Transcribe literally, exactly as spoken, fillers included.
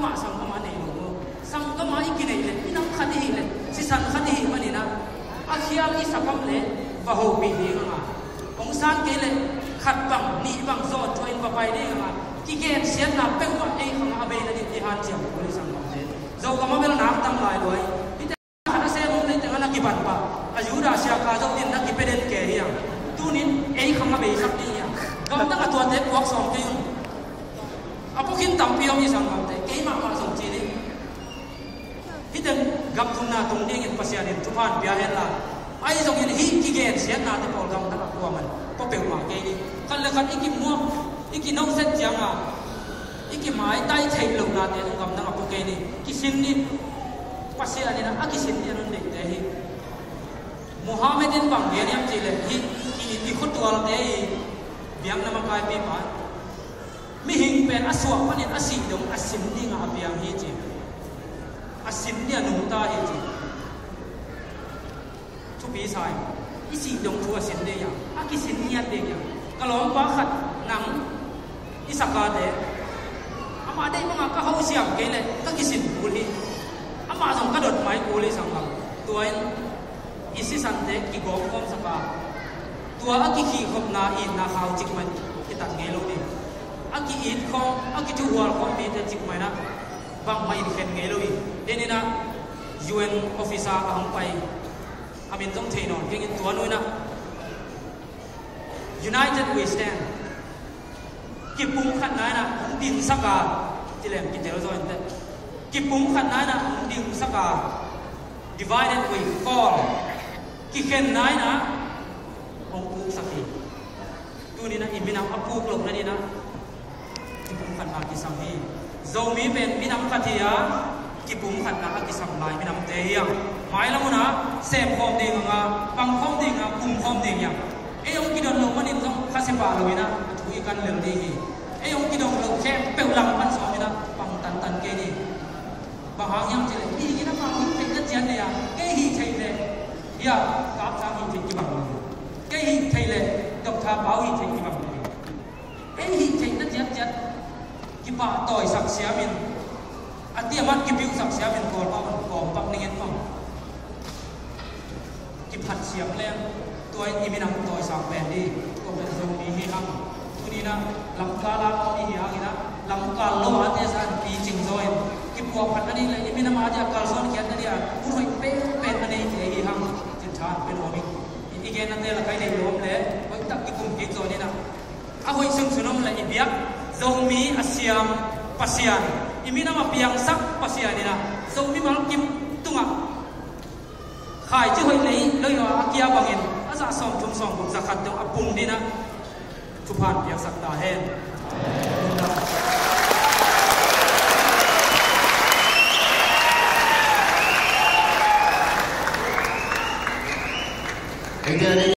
Mah sanggamah nei lo maw? Sanggamah i kineih leh, minam khat i hih leh, sisan khat i hih manin ah, a khial i sakam leh va hopih ding a, hong san kei leh khat bang nih bang zawn thuah in va pai ding a, kigensiatna peuhmah ei khangah a bei nading i hanciam kul hi sanggamte. Zogam a bel nak tam lai lua hi. Khat a sem om leiteng a na kiban pah, a Judah siaka zo din na kipia den kei hi a. Tunin ei khang a beisak ding hi a. Gamdang a tuate puak sawm kei un. A pua khin tampi om hi sanggamte, keimah mah zong ci ding. Hih teng gam thumna tung dingin Pasian in thupha pia hen la, ahi zongin hih kigensiatnate pawl gamdang a kuaman pua peuhmah kei ding. Khat le khat i kimuak, i kinawhset ciang a, i kimaitai theih lohnate zong gamdang a pua kei ni. Kisin ni. Pasian in a kisin ni a nun deihte hi. Muhammad in bang gen hiam cih leh, hih i, i khuatualte i biakna makaipipa, mihing pen a suah panin a sih dong a sin ding a piang hi ci. A sin ni a nungta hi ci. Thupi sa hi. I sih dong thu a sin ding hi a, a kisin ngiat ding hi a. Ka lawmpa khat nang i sakate, amah deih bangah ka ho siam kei leh ka kisin kul hi. Amah zong ka dot mai kul hi sanggam. Tua in i sisante kigawm khawm sak a, tua a kikhihkhopna itna khau cikmah kitat ngei lo ding. A ki-it khawm, a kithuhual khawm mite cikmah in ah bangmah in khen ngei lo hi. Denin ah U N officer a hong pai, a min zong thei nawn keng in, tua nu in ah United we stand. Kipumkhatna in ah hong dingsak a, ci leng kitel zaw inteh. Kipumkhatna in ah hong dingsak a, divided we fall. Kikhenna in ah hong puksak hi. Tuni in ah i minam a puk loh nading in ah kipumkhatna kisam hi. Zomi pen minam khat hi a, kipumkhatna a kisam lai minamte hi a. Mailam hun ah sem khawm ding a, pang khawm ding a, kum khawm ding hi a. Ei hong kidon loh manin zong khasia pah lo in ah a thu i kan lel ding hi. Ei hong kidon loh khempeuh lam pan sawm in ah pang tantan kei ni. Bang hang hiam cih leh, mihing in amau hih theihna ciat nei a, kei hih theih leh, hia, Kap Sang hih theih kibang lo hi. Kei hih theih leh, Doctor Pau hih theih kibang lo hi. Ei hih theihna ciatciat kipahtawisak siamin, a tiamat kipiusak siamin Kawlpau kawmpak ning en maw? Kiphat siam leng, tua in i minam tawisang pen ding, tua pen Zomi hi hang. Tuni in ah lamkal a om i hi hangin ah, lamkal lo a te san picing zaw in, kipuahphat nading le i minam a dia kalsuan khiat na dia hun hoih penpen a neite hi hang. Cinthan pen om ing. I, i gennate la kai nei lo om le, hoih tak kikum kik zaw in ah, a hoih sunsun om le i biak Zomi a siam Pasian, i minam a piangsak Pasian in ah, Zomi malkim tungah khaici hoih lei lo hi a, a kia bangin a zah sawmthum sawmguk za khat dong a pung ding in ah thupha piaksak ta hen. Eite a dei